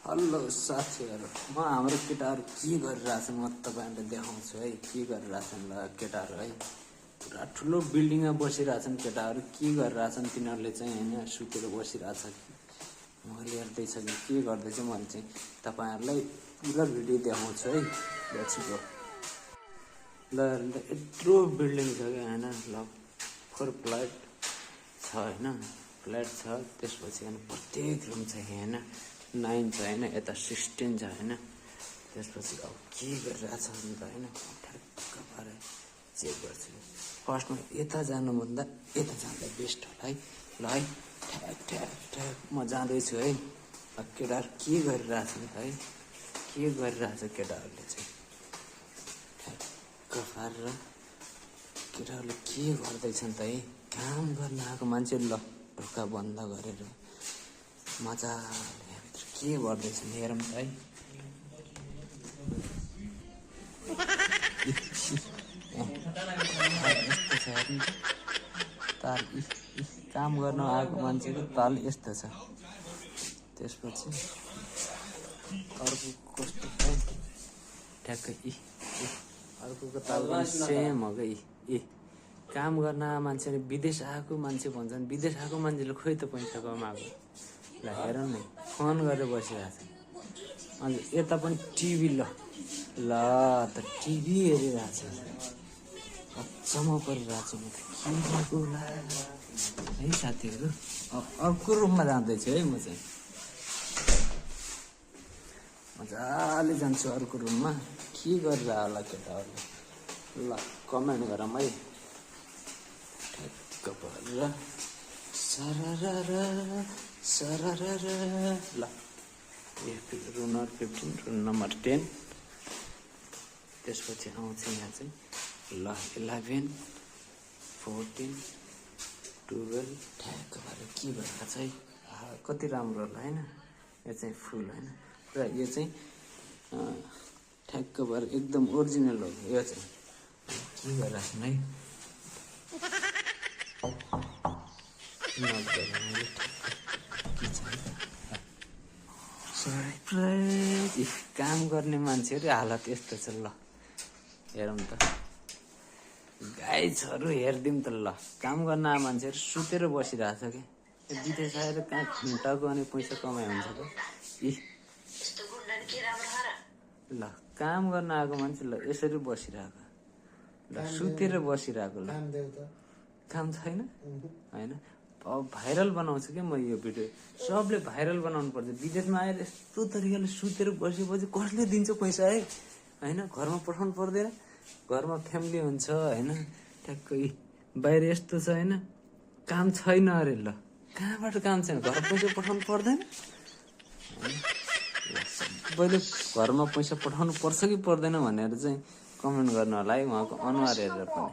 Hello साथीहरू, म हाम्रो केटाहरू के गरिरहेछन् म तपाईँहरूले देखाउँछु है। के गरिरहेछन् ल केटाहरू है, पुरा ठुलो बिल्डिङमा बसिरहेछन् केटाहरू। के गरिरहेछन् तिनीहरूले चाहिँ होइन, सुतेर बसिरहेछ कि मैले हेर्दैछ कि के गर्दैछ, मैले चाहिँ तपाईँहरूलाई पुरा भिडियो देखाउँछु है। Let's go. ल यत्रो बिल्डिङ छ क्या होइन, ल 4 फ्ल्याट छ होइन, फ्ल्याट छ। त्यसपछि होइन प्रत्येक रुम छ होइन, 9 छ होइन, यता 16 छ होइन। त्यसपछि अब के गरिरहेछ भने त होइन, ठ्याक्क पारेर चेक गर्छु। फर्स्टमा यता जानुभन्दा यता जाँदा बेस्ट होला है। ल है, ठ्याक ठ्याक ठ्याक म जाँदैछु है। अब केटाहरू के गरिरहेछन् त है, के गरिरहेछ केटाहरूले चाहिँ ठ्याक्क पारेर। केटाहरूले के गर्दैछन् त है, काम गर्न आएको मान्छे ल ढोका बन्द गरेर मजाले के गर्दैछन् हेरौँ त है। यस्तो छ हेर्नु त, ताल काम गर्न आएको मान्छेको ताल यस्तो छ। त्यसपछि अर्को कस्तो छ ठ्याक्कै अर्कोको ताल पनि सेम हो कि काम गर्न आएको मान्छेले विदेश आएको मान्छे भन्छन्। विदेश आएको मान्छेले खोइ त पैसा कमाएको। ल हेरौँ न, फोन गरेर बसिरहेको छ। अनि यता पनि टिभी ल त टिभी हेरिरहेको छ। अचम्म परिरहेको छु म त, के भएको होला है साथीहरू। अर्को रुममा जाँदैछु है म चाहिँ, मजाले जान्छु अर्को रुममा। के गरेर होला केटाहरूले ल कमेन्ट गरौँ है। ठ्याक्क परेर सरर ल रुम नम्बर 15, रुम नम्बर 10। त्यसपछि आउँछ यहाँ चाहिँ ल 11, 14, 12 ठ्याक्क भएर के भइरहेको छ है। कति राम्रो होला होइन, यो चाहिँ फुल होइन, पुरा यो चाहिँ ठ्याक्क भएर एकदम ओरिजिनल हो यो चाहिँ। के गरिरहेको है, सरप्राइज। काम गर्ने मान्छेहरू हालत यस्तो छ ल हेरौँ त। गाइजहरू हेरिदिउँ त ल, काम गर्न आएको मान्छेहरू सुतेर बसिरहेछ कि विदेश आएर कहाँ खुट्टाको अनि पैसा कमाइ हुन्छ त। ल काम गर्न आएको मान्छे ल यसरी बसिरहेको, ल सुतेर बसिरहेको। ल काम छैन होइन, अब भाइरल बनाउँछु क्या म यो भिडियो। सबले भाइरल बनाउनु पर्छ। विदेशमा आएर यस्तो तरिकाले सुतेर बसेपछि कसले दिन्छ पैसा है होइन, घरमा पठाउनु पर्दैन, घरमा फ्यामिली हुन्छ होइन। ठ्याक्कै बाहिर यस्तो छ होइन, काम छैन अरे। ल कहाँबाट काम छैन, घर पैसा पठाउनु पर्दैन। सबैले घरमा पैसा पठाउनु पर्छ कि पर्दैन भनेर चाहिँ कमेन्ट गर्नु होला है, उहाँको अनुहार हेरेर पनि।